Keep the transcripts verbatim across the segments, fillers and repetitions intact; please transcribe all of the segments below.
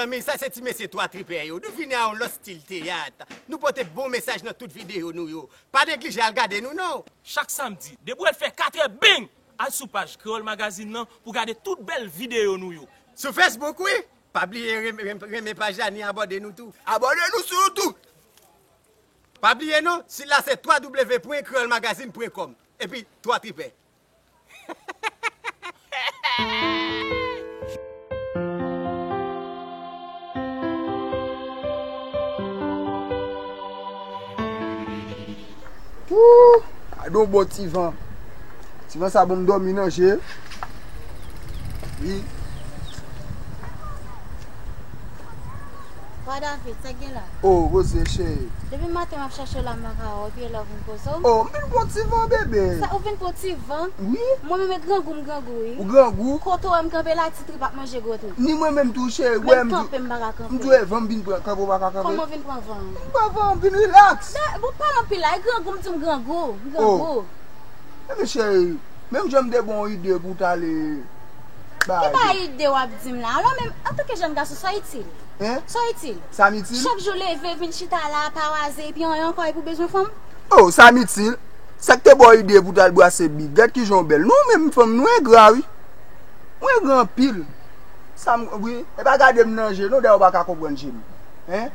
Mezanmi, sa se ti mesye Twa Tripè yo. Nou vini a yon lòt stil teyat. Nou pote bon mesaj nan tout videyo nou yo. Pa neglije al gade nou non. Chak samdi, depi w fè katrè, bing! Al sou paj Kreyòl Magazine nan pou gade tout bèl videyo nou yo. Sou Facebook, wi! Pa bliye renmen paj la ni abòne nou tou. Abòne nou sou YouTube! Pa bliye non, sit la se twa w w w pwen kreyòl magazine pwen kòm. Epi, Twa Tripè. Wouh! Gade yon bon ti van. Ti van sa bon m dòmi nan je. Wi. Wa David, sa k gen la? Oh, Rose cheri. Depi maten m ap chache w la m pa ka wè w, epi e la w vin poze w? Oh, m vin pran ti van, bebe. Sa, ou vin pran ti van? Wi. Mwen menm e grangou m grangou wi. Ou grangou? Kote w wè m kanpe la, ti trip ap manje gwo trip. Ni mwen menm tou, cheri. Wè m tou. Kanpe m pa ka kanpe. M tou e van m vin pran, kanpe w pa ka kanpe. Kòman w vin pran van? M pran van, m vin rilaks. Bon, pa anpil la, e grangou m di w m grangou. M grangou. Ebyen cheri, menm jan m te ba w ide pou w t ale bay. Ki bay ide w ap di m la? Alò menm, antanke jèn gason, sa w itil? Hein? Sa w itil? Sa m itil? Chak jou leve, vin chita la, pawaze, epi anyen ankò, epi w bezwen fanm? Oh, sa m itil? Sa k te ba w ide pou w t al brase big? Gad kijan w bèl. Non, menm fanm nou engra wi. Ou engra anpil. Sa m, wi, e pa gade m nan je, non, dayè w pa ka konprann je m. Hein?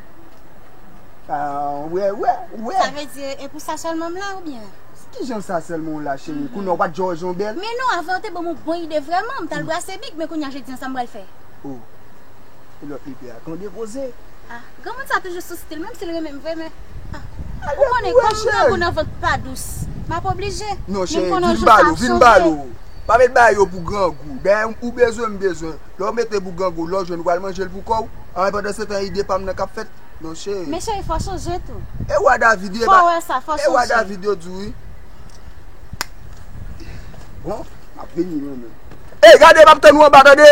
Ah, wè, wè, wè. Sa vle di, e pou sa sèlman m la, oubyen? Kijan sa sèlman w la, cheri? Kounye a w pa t jòj yon bèl? Men non, avan w te ban m yon bon ide vrèman, m t al brase big, men kounye a je di an sa m pral fè? Oh, e lòt ide a, tande koze. Ah, granmoun sa toujou sou stil, menm si l renmen m vre, men, ah, ou konnen, kòm grangou nan vant pa dous, m ap oblije. Non, cheri, vin ba l ou, vin ba l ou. Pa met bagay yo pou grangou. Bagay ou bezwen, m bezwen. Lè w mete pou grangou, lè w jwenn, ou pral manje l pou kò w. Anben, pandansetan, ide pa m nan k ap fèt. Non, cheri. Men cheri, fò w sonje tou. E wa David, e pa, e wa David yo di w, wi. Bon, m ap vini, mwen menm. Ey, gade, m ap tann ou anba, tande!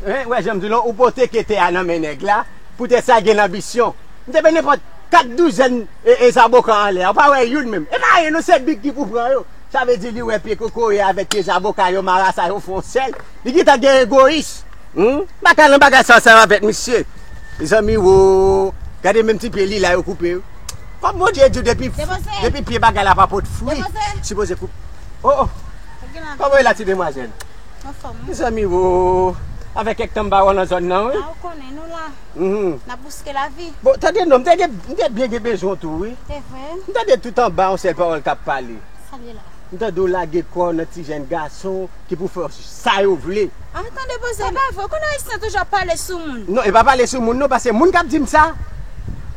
Hein, wè, jan m di w lan, ou pote kete a nan men nèg la, poutèt sa gen lanbisyon. M te bay nenpòt kat douzèn e, e zaboka anlè a, ou pa wè youn menm. E pa ayen non, se big ki pou pran yo. Sa vle di li wè pye kokoye avèk pye zaboka yo, marasa yo fè yon sèl. Li gentan gen egoyis. Humm, m pa ka nan bagay sa ansanm avèk misye. Mezanmi wo, gade menm ti pye lila yo koupe yo. Kòm Bondye di w depi, depi pye bagay la pa pot fwi, sipoze koupe. Oh, oh. Kòman w ye la ti demwazèl? Anfòm wi. Mezanmi wo, avèk kèk tan m pa wè w nan zòn nan wi. A ou konnen nou la. N ap bouske lavi. Bon, tande non, m te gen, m te byen gen bezwen w tou wi. Se vre? M tande tout anba yon sèl pawòl k ap pale. Sa l ye la? M tande w lage kò w nan ti jèn gason ki pou fè w sa yo vle. A tande poze, e pa vre, ou konn ayisyen toujou ap pale sou moun. Non, e pa pale sou moun non, paske moun k ap di m sa,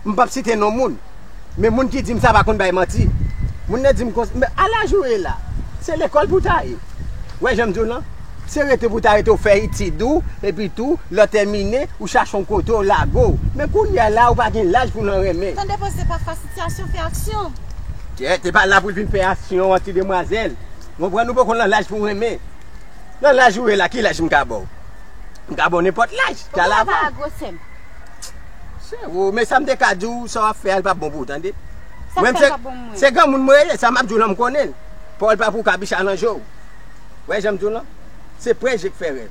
m p ap site non moun. Men moun ki di m sa pa konn bay manti. Moun nan di m konsa, men a laj ou ye la, se lekòl pou w ta ye. Wè jan m di w lan, se rete pou w ta rete w fè etid ou, epi tou, lè w tèmine, ou chache yon kote w lage w. Men kounye a la, ou pa gen laj pou w nan renmen. Tande poze, pafwa sitiyasyon fè aksyon. Kyèt, e pa la pou l vin fè aksyon an ti demwazèl. Ou konprann, ou poko nan laj pou w renmen. Nan laj ou ye la, ki laj m ka ba w? M ka ba w nenpòt laj. Kal avan. Ou pa grosè m. Se ou, men sa m te ka di w, sa w ap fè a, l p ap bon pou ou, tande. Sa k fè l p ap bon pou mwen? Se granmoun mwen ye, sa m ap di w lan m konnen l. Pawòl pa pou kabicha nan je w. Wè jan m di w lan? Se prè je k fè rèv.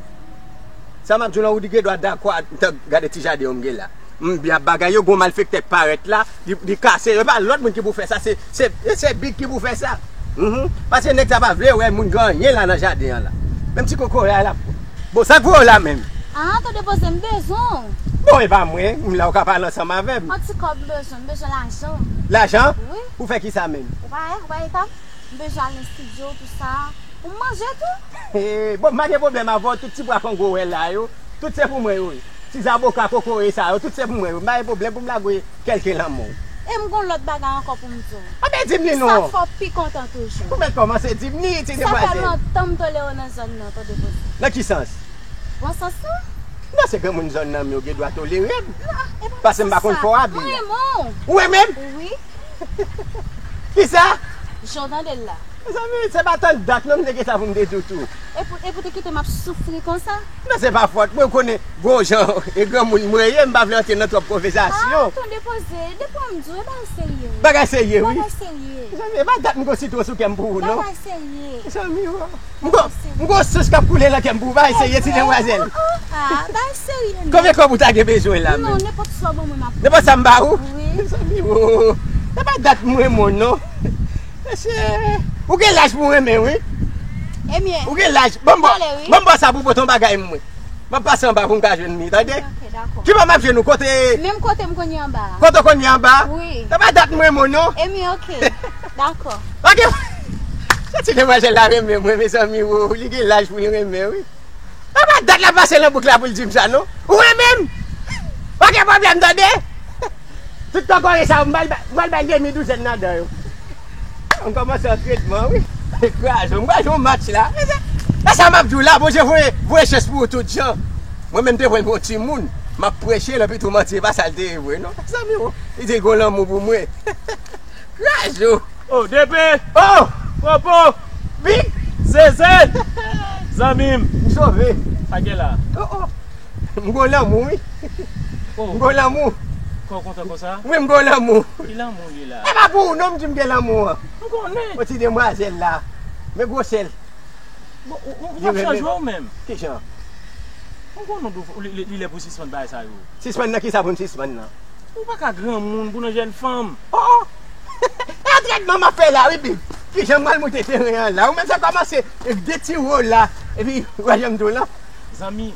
Sa m ap di w lan, ou gen dwa dakò a, gade ti jaden yo m gen la. M byen ap bagay yo, gon malfektè k parèt la, li, li kase yo. E pa lòt moun ki pou fè sa, se, se, se big ki pou fè sa. Mhm. Paske nèg sa pa vle wè moun gen anyen la nan jaden an la. Menm ti kokoray la. Bon, sa k voye w la menm? Ah, tande poze, m bezwen w. Bon, e pa mwen, m la ou ka pale ansanm avè m. Yon ti kòb m bezwen, m bezwen lajan. Lajan? Wi. Pou fè kisa menm? Ou pa wè, ou pa wè eta m? M bezwen al nan estidyo, tou sa. Pou m manje tou. Bon, m pa gen pwoblèm avè w, tout ti bwa kongo w wè la yo, tout se pou mwen yo ye. Ti zaboka kokoye sa yo, tout se pou mwen yo. M pa gen pwoblèm pou m lage w kèlke lanmò. E m gon lòt bagay ankò pou m di w. Anben di m li non. Sa k fè w pi kontan toujou. Ou mèt kòmanse di m li, ti demwazèl. Sa fè lontan m tolere w nan zòn nan, tande poze. Nan ki sans? Bon sans lan. Non, se granmoun zòn nan m yo gen dwa tolere m. Paske m pa konn fè w abye. Mwen renmen w. Ou renmen m? Wi. Kisa? Jan w tande l la. Mezanmi, se pa tann dat non m te gen sa pou m te di w tou. E pou, e pou te kite m ap soufri konsa? Non, se pa fòt mwen, ou konnen gon jan e granmoun mwen ye, m pa vle antre nan twòp konvèsasyon. Ah, tande poze, depi w di w, e bagay serye wi. Bagay serye wi. Bagay serye. Mezanmi, e pa dat m gon sitwon sou kè m pou ou non. Bagay serye. Mezanmi, o. M gon, m gon sous k ap koule nan kè m pou ou, bagay serye ti demwazèl. Ah, bagay serye non. Konbyen kòb ou ta gen bezwen la menm? Non, nenpòt sa w ban mwen m ap. Nenpòt sa m ba ou? Wi. Mezanmi, o. E pa dat m renmen w non. Mesye, ou gen laj pou renmen wi. Ebyen, ou gen laj. Ban m ba, ban m ba sa pou pote yon bagay mwen. M ap pase anba pou m ka jwenn li, tande? Ok, dakò. Ki bò m ap jwenn ou? Kote? Menm kote m konn ye anba a. Kote w konn ye anba a? Wi. E pa dat m renmen w non. Ebyen, ok. Dakò. Ok. Sa ti demwazèl la renmen mwen, mezanmi, o, li gen laj pou l renmen wi. E pa dat l ap pase nan bouk la pou l di m sa non. Ou renmen m? Pa gen pwoblèm, tande? Tout tan kòre sa yo, m pral ba-, m pral bay demi douzèn nan dan yo. M kòmanse an tretman wi. Kraze, m pral jwe yon match la. E sa m ap di w la, Bondye voye, voye chans pou ou tout jan. Mwen menm te pran l pou yon timoun. M ap preche l, anpi tou manti, e pa sa l te ye vre non. Zanmi w, li di l gon lanmou pou mwen. Kraze w. Oh, D P! Oh! Popo! Big! Zeze! Zanmi m! M sove! Sa gen la? Oh, oh! M gon lanmou, wi. Oh. M gon lanmou. Kò w kontan konsa? Wi, m gon lanmou. Ki lanmou w ye la? E pa pou ou non m di m gen lanmou an. M konnen. Yon ti demwazèl la. Men gwosè l. Bon, ou, ou, ou p ap chanje w menm. Ki jan? M konnen w, li, li, li lè pou w sispann bagay sa yo. Sispann nan kisa pou m sispann nan? Ou pa ka granmoun pou nan jèn fanm. Oh, oh! E antrenman m ap fè la, wi, Big. Kijan m pral moute teren an la? Ou menm sa kòmanse, e, detire w la. Epi, w wè jan m di w lan? Zanmi,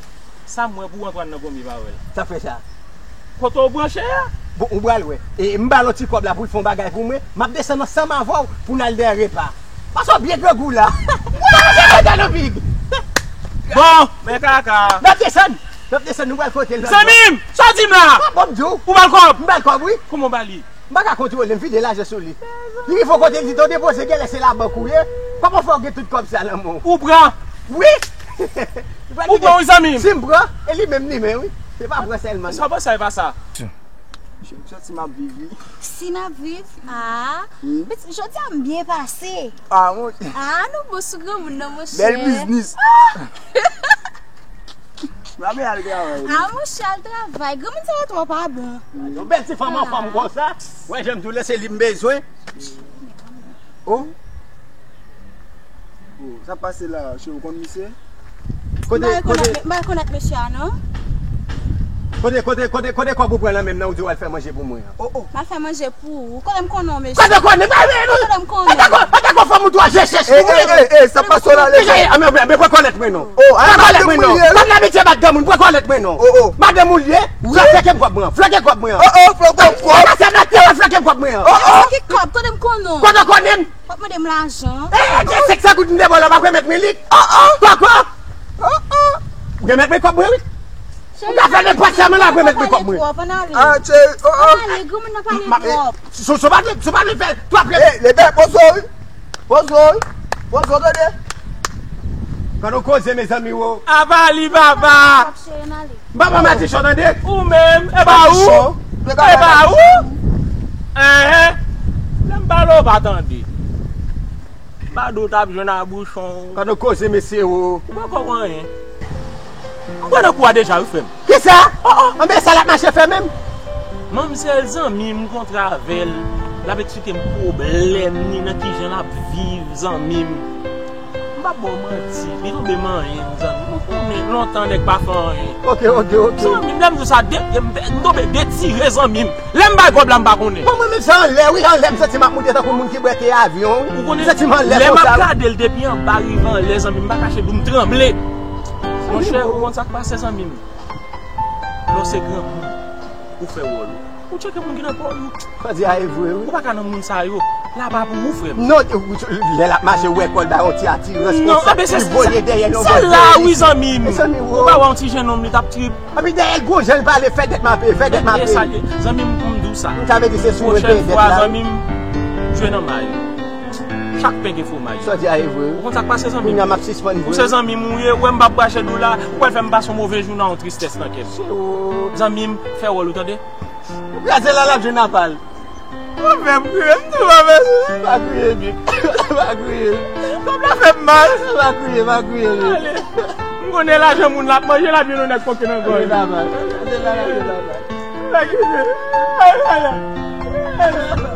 sa m wè pou w Antoine nan premye pa wè l. Sa fè sa? Kote w branche a? Bon, ou pral wè. E m ba l yon ti kòb la pou l fè yon bagay pou mwen. M ap desann ansanm avè w pou n al dèyè repa. Pase w byen grangou la. Ou pa manje manda non, Big. Bon, men kaka. N ap desann. N ap desann, nou pral kote l. Zanmi m, sa w di m la? Bon, m di w. Ou ba l kòb? M ba l kòb, wi. Kòman w ba li? M pa ka kontwole, m vide lajan sou li. Li rive yon kote, li di, "Tande poze, genlè se labank ou ye. Kòman fè w gen tout kòb sa nan men w?" Ou pran? Wi. Ou pran, wi, zanmi m. Si m pran, e li menm li menm, wi. Se pa pran sèlman, non. Sa w panse a, e pa sa. M santi m ap viv, wi. Si n ap viv, ah. Wi. Jodi a m byen pase. Ah, mon. Ah, nou bon sou granmoun nan, monchè. Bèl biznis. Ah! M ap al travay, wi. Ah, monchè, al travay. Granmoun sa yo twò pa bon. Yon bèl ti fanm anfòm konsa. Wè, jan m di w la, se li m bezwen. Oh. Oh, sa pase la, cheri, ou konn misye? Kote, kote? M pa rekonèt mesye a, non. Kote, kote, kote, kote kòb ou pran nan men m nan, ou di w al fè manje pou mwen an? Oh, oh. M al fè manje pou ou. Kote m konnen w, mesye? Kote w konnen? Kote m konnen? An tanke, an tanke fanm ou twò je chèch pou mwen. Eh, eh, eh, sa pase la, leve. Men pran kòlèt mwen, non. Oh, pran kòlèt mwen, non. Kòm n abitye bat granmoun, pran kòlèt mwen, non. Oh, oh. Madanm ou l ye? Sa flanke m kòb mwen an. Flanke kòb mwen an. Oh, oh, flanke kòb. Pase m la, flanke kòb mwen an. Oh, oh. Ki kòb? Kote m konnen w? Kote w konnen m? W ap mande m lajan. Eh, gen senk san goud m te ba w la, w ap remèt mwen li. Oh, oh. Poko. Oh, oh. Ou remèt mwen kòb mwen, wi. Ou ka fè nenpòt sa, men w ap remèt mwen kòb mwen. Ann ale, oh, oh. Ann ale, granmoun nan pale twòp. Si w pa vle, si w pa vle fè, w ap remèt. Eh, lebe, poze w, wi. Poze w, wi. Poze w, tande. Gade yon koze, mezanmi, wo. Apa li, papa. Cheri, ann ale. M pa pran madichon, tande. Ou menm, e pa ou? E pa ou? Enhen. Lè m pale w pa tande. M pa di w t ap jwenn a bouchon. Gade yon koze, mesye, wo. Ou poko wè anyen. Ou pran nan kou a deja, wi, frè m. Kisa? Oh, oh. Anben, sa l ap mache fè menm? Manmzèl zanmi m kontre avè l. L ap eksplike m pwoblèm ni nan kijan l ap viv, zanmi m. M p ap ba w manti, li tonbe manyen m, zanmi m. Ou konnen, lontan nèg pa fè anyen. Ok, ok, ok. Zanmi m, lè m di w sa, de, m, m tonbe detire, zanmi m. Lè m bay kòb la, m pa konnen. Bon, mwen menm se anlè, wi, anlè, m santi m ap moute tankou moun ki bwè te avyon, wi. Ou konnen, m santi m anlè lè m ap konsa, wi. Gade l depi anba rive anlè, zanmi m, m pa kache di w, m tranble. Monchè, ou konn sa k pase, zanmi m? Lè w se granmoun, ou fè wòl ou. Ou tcheke moun ki nan kò yo. Sa di a e vre, wi. Ou pa ka nan moun sa yo. La pa pou ou, frè m. Non, lè l ap mache, ou wè kò l ba yon ti atirans konsa, li voye dèyè l yon bò. Sèl la, wi, zanmi m. Mezanmi, wo. Ou pa wè yon ti jennonm, li t ap trip. Epi dèyè l gwo jan l pale, fè dèt m ape, fè dèt m ape. Zanmi m, pou m di w sa. Sa vle di se sou mwen peye dèt la. Pwochèn fwa, zanmi m, jwe nan may. Chak pen gen fwomaj. Sa w di a e vre. Ou konn sa k pase, zanmi m? Kounye a m ap sispann vre. Ou se zanmi m ou ye, ou wè m p ap brache dou la, ou pral fè m pase yon move jou nan yon tristès nan kè m. Zanmi m, fè wòl ou, tande? Ou kraze la, l ap jwenn apa l. Mwen fè m kriye, m tou mwen fè. Pa kriye, Bib. Pa kriye. Kòb la fè m mal. Pa kriye, pa kriye, Bib. Ale. M konnen lajan moun l ap manje, l ap jwenn yon nèg konke nan gòj. Lave la men. Lave la men. Pa kriye. Ay, ay, ay.